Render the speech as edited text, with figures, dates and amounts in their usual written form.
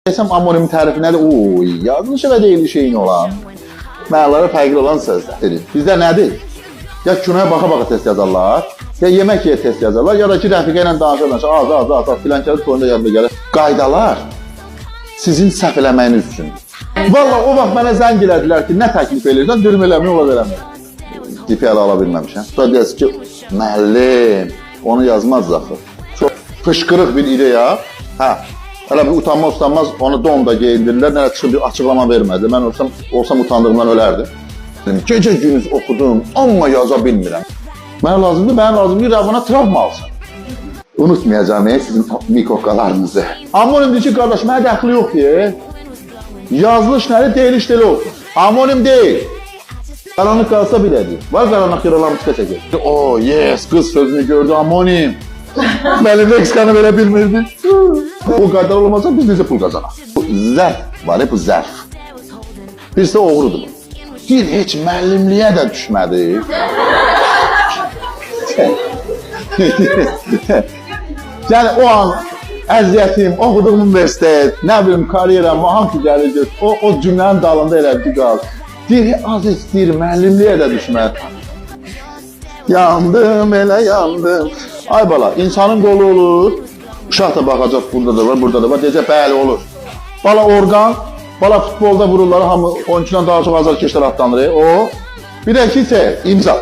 Desəm amonim tərifi nədir? Oy, yazılışı və deyilişi eyni olan, mənaları fərqli olan sözlər. Bizdə nədir? Ya kinoya baxa-baxa test yazarlar, ya yemək yeyə test yazarlar, ya da ki rəfiqə ilə danışa-danışa az az az az filan kəs toyunda yanında gəlir. Qaydalar sizin səhv eləməyiniz üçündür. Valla o vaxt mənə zəng elədilər ki, nə təklif eləyirsən, dedim eləmir, ola verəmir. DP hələ ala bilməmişəm. Sonra deyəsiz ki, müəllim, onu yazmaz axı. Çox fışqırıq bir ideya. Hə. Hələ bir utanmaz utanmaz onu don da geyindirdilər, nə çıxıb bir açıqlama vermədi. Mən olsam utandığımdan ölərdim. Dedim, gecə gündüz oxudum, amma yaza bilmirəm. Mənə lazımdır, mənə lazımdır Rəvana travma alsın. Unutmayacağım sizin mikrokalarınızı. Amonim deyir ki, qardaş, mənə dəxli yoxdur. Yazılış nədir, deyiliş də elə olsun. Amonim deyil. Qaranlıq qalsa bilədir. Var qaranlıq yer lampuçka çəkir. Oh yes, qız sözünü gördü amonim. Mənim leksikanı belə bilmirdi. Bu qədər olmasa biz necə pul qazanaq? Bu zərf var, bu zərf. Birisi oğrudur bu. Deyir, heç müəllimliyə də düşmədi. Yəni o an əziyyətim, oxuduğum universitet, nə bilim karyeram, hamısı gəlir. O cümlənin dalında elə bir qal. Deyir, az istəyir, müəllimliyə də düşmədi. Yandım, elə yandım. Ay bala, insanın qolu olur. Uşaq da baxacaq, burada da var, burada da var. Deyəcək, bəli olur. Bala orqan, bala futbolda vururlar, hamı 12-dən daha çox azarkeşlər adlanır. O. Bir də ki, imza.